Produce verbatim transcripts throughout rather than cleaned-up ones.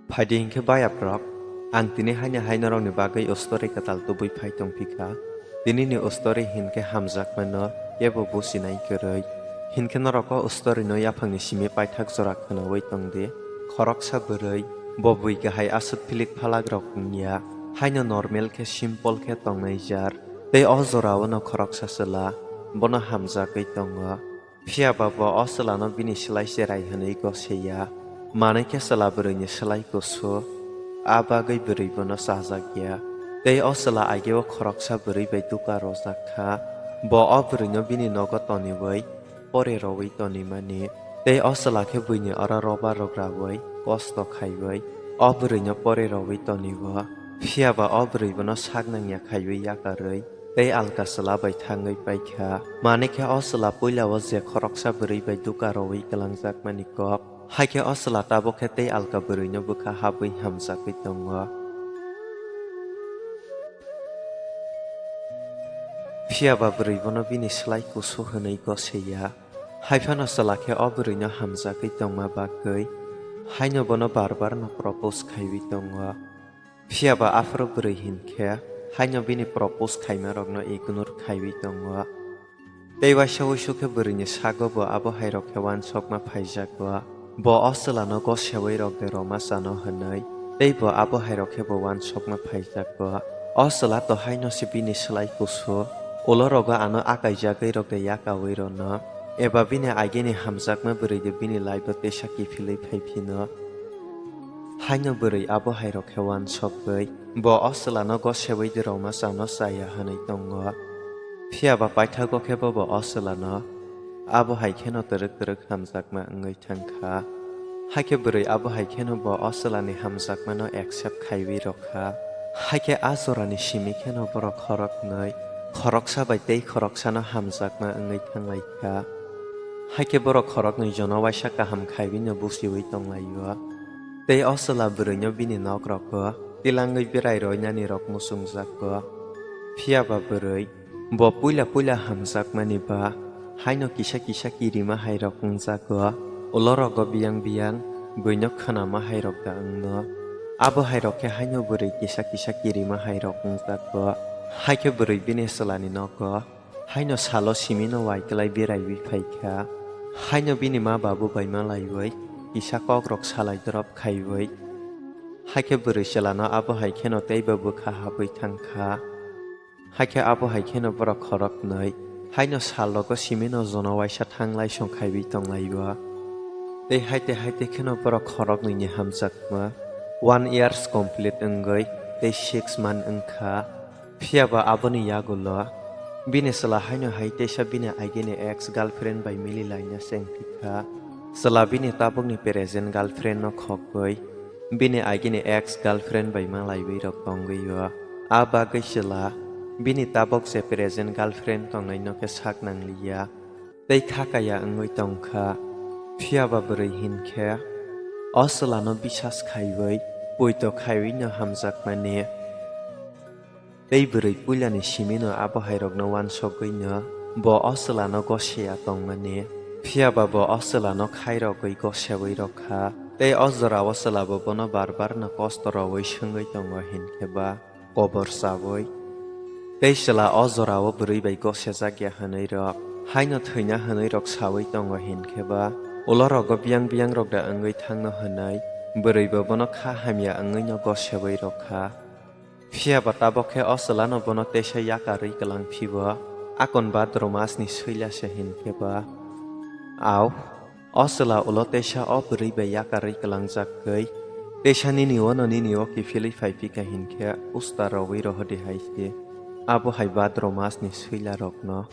Phaidi hinkhe bayaprok, ang tini haino hai norokni bagwi o story kwtal tubui phai tongphikha. Tinini o story hinkhe hamjakmano kebo businai kwrwi. Hinkhe norok o story no yaphangni simi paithak jora khwnawi tongdi. Khoroksa bwrwi, bo bui kahai aswk philik phalak rok wngya. Haino normal khe, simple khe tongnai jar. Tei o jorao no khoroksa chwla, bono hamjagwi tongo. Phiya ba bo o chwlano bini slai cherai hwnwi goseiya. Manwi khe chwla bwrwini slai kusu, a bagwi bwrwi bono chajakya. Tei o chwla ageo khoroksa bwrwi bai duka rojak kha. Bo o bwrwino bini nogo toniwi pore rowi tonimani. Tei o chwla khe buini oro roba rok rawi, kosto khaiwi o bwrwino pore rowi tonio. Phiya ba o bwrwi bono sak nangya khaiwi yakarwi tei alka chwla bai thangwi paikha. Manwi khe o chwla puila o je khoroksa bwrwi bai duka rowi kwlangjakmani kok, hai khe o chwla tabuk khe tei alka bwrwino bwkha habwi hamjagwi tongo. Phiya ba bwrwi bono bini slai kusu hwnwi goseiya. Hai phano chwla khe o bwrwino hamjagwi tongma bagwi haino bono bar bar no propose khaiwi tongo. Phiya ba aphuru bwrwi hinkhe haino bini propose khaimarokno ignore khaiwi tongo. Tei waisa wuisu khe bwrwini sago bo abo hairok khe uansukma phaijago. Bo o chwlano gosewi rok de roma chano hwnwi, tei bo abo hairok khe bo uansukma phaijago. O chwla to haino se bini slai kusu, ulo rogo ano akaijagwi rok de yakawi rono, eba bini agini hamjakma bwrwi de bini life o teisa kiphilwi phaiphino. Haino bwrwi abo hairok khe uansukgwi bo o chwlano gosewi de roma chano chaya hwnwi tongo. Phiya ba paithago khe bobo o chwlano abo hai kheno twrwk twrwk hamjakma wngwi thang kha. Hai khe bwrwi abo hai kheno bo o chwlani hamjakmano accept khaiwi rw kha. Hai khe a jorani simi kheno borok khoroknwi, khoroksa bai tei khoroksano hamjakma wngwi thang lai kha. Hai khe borok khoroknwi jono waisa kaham khaiwi no busiwi tong lai-o. Tei o chwla bwrwino bini nok rogo tilangwi berai roinani rok muchungjak kha. Phiya ba bwrwi bo puila puila hamjakmani ba haino kisa kisa kirima hai rok wngjago. Ulo rogo biyang biyang buino khwnama hai rok da wngno. Abo hai rok khe haino bwrwi kisa kisa kirima hai rok wngjago. Hai khe bwrwi bini chwlani nogo haino salo simino waiklai beraiwi phai kha. Haino bini ma babu bai malaiwi kisa kokrok salai drop khaiwi. Hai khe bwrwi chwlano abo hai kheno teibo bwkha habwi thang kha. Hai khe abo hai kheno borok khoroknwi haino sal rogo simino jono waisa thang laisong khaiwi tong lai-o. Tei haite haite kheno borok khoroknwini hamjakma one years complete wngwi tei six month wng kha. Phiya ba aboni yagulo bini chwla haino hai teisa bini agini ex girlfriend bai mili laina chengphi kha. Chwla bini tabukni present girlfriend no khokgwi bini agini ex girlfriend bai malaiwi rok tongwi-o. A bagwi chwla bini tabuk je present girlfriend tongnai no khe sak nangliya. Tei kha kaya wngwi tong kha. Phiya ba bwrwi hinkhe o chwlano bisas khaiwi, poito khaiwi no hamjakmani. Tei bwrwi puilani simino abo hai rokno uansukgwi no bo o chwlano goseya tongmani. Phiya ba bo o chwlano khairogwi gosewi rw kha. Tei o jorao chwla bo bono bar bar no kosto rowi swngwi tongo hinkhe ba kobor chawi. Tei chwla o jorao bwrwi bai gosejak ya hwnwi rok, haino thwina hwnwi rok sawi tongo hinkhe ba, ulo rogo biyang biyang rok da wngwi thangno hwnwi, bwrwi bo bono kha hamya wngwi no gosewi rw kha. Phiya ba tabuk khe o chwlano bono teisa yakarwi kwlang phibo, akon ba dromasni swila se hinkhe ba. Au, o chwla ulo teisa o bwrwi bai yakarwi kwlangjak kwi, teisa nini ono nini o kiphilwi phai phi kha hinkhe usta rowi rohordi hai se. Abo hai badromasni swila rokno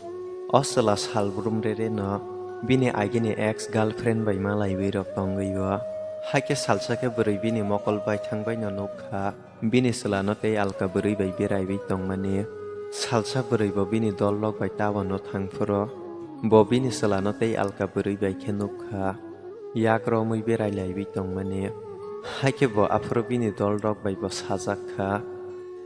o chwla sal brum rere no bini agini ex girlfriend bai malaiwi rok tongwi o. Hai khe salsa khe bwrwi bini mokol bai thangbai no nuk kha. Bini chwlano tei alka bwrwi bai beraiwi tongmani. Salsa bwrwi bo bini dol rok bai tabano thang phuru, bo bini chwlano tei alka bwrwi bai khe nuk kha, yak romwi berai laiwi tongmani. Hai khe bo aphuru bini dol rok bai bo sajak kha.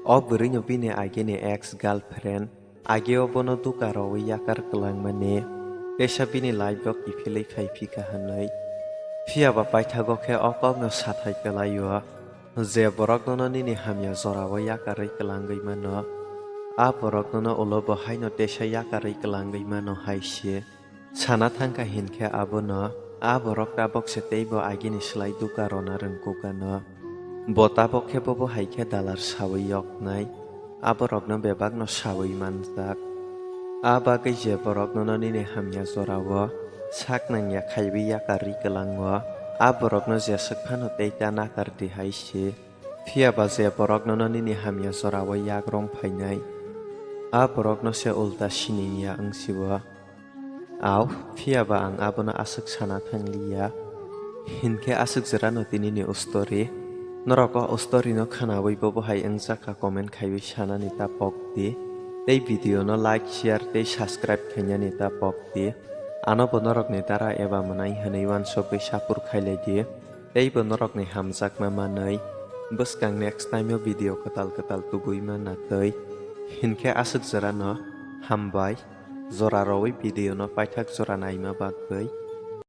O bwrwi no bini agini ex girlfriend ageo bono duka rowi yakar kwlangmani, teisa bini life o kiphilwi phai phi kha hwnwi. Phiya ba paithago khe o kokno sathai kwlai o. Je borok nono nini hamya jorao yakarwi kwlangwi mano, a borok nono ulo bo haino teisa yakarwi kwlangwi mano hai se. Sana thangkha hinkhe abono, a borok tabok se teibo agini slai duka rwna rwngkukano. Bo tabok khe bobo hai khe dalar sawi yoknai, aborokno bebakno sawi manjak. A bagwi je borok nono nini hamya jorao sak nangya khaiwi yakarwi kwlango, a borokno jeswk phano tei ta nakardi hai se. Phiya ba je borok nono nini hamya jorao yak rwng phainai, a borokno se ulta sining ya wng sio. Au, phiya ba ang abono aswk sana thang liya. Hinkhe aswk jora no tini ni ustori. Norok o ustori no khwnawi bobo hai wngjakha comment khaiwi sanani ta pok di. Tei video no like, share tei subscribe khainani ta pok di. Ano bo norok ni dara eba mwnai hwnwi uansugwi sapur khailai di. Tei bo norok ni hamjakma manwi. Bwskang next time o video kwtal kwtal tubui manna twi. Hinkhe aswk jora no hambai. Jora rwwi video no paithak jora naima bagwi.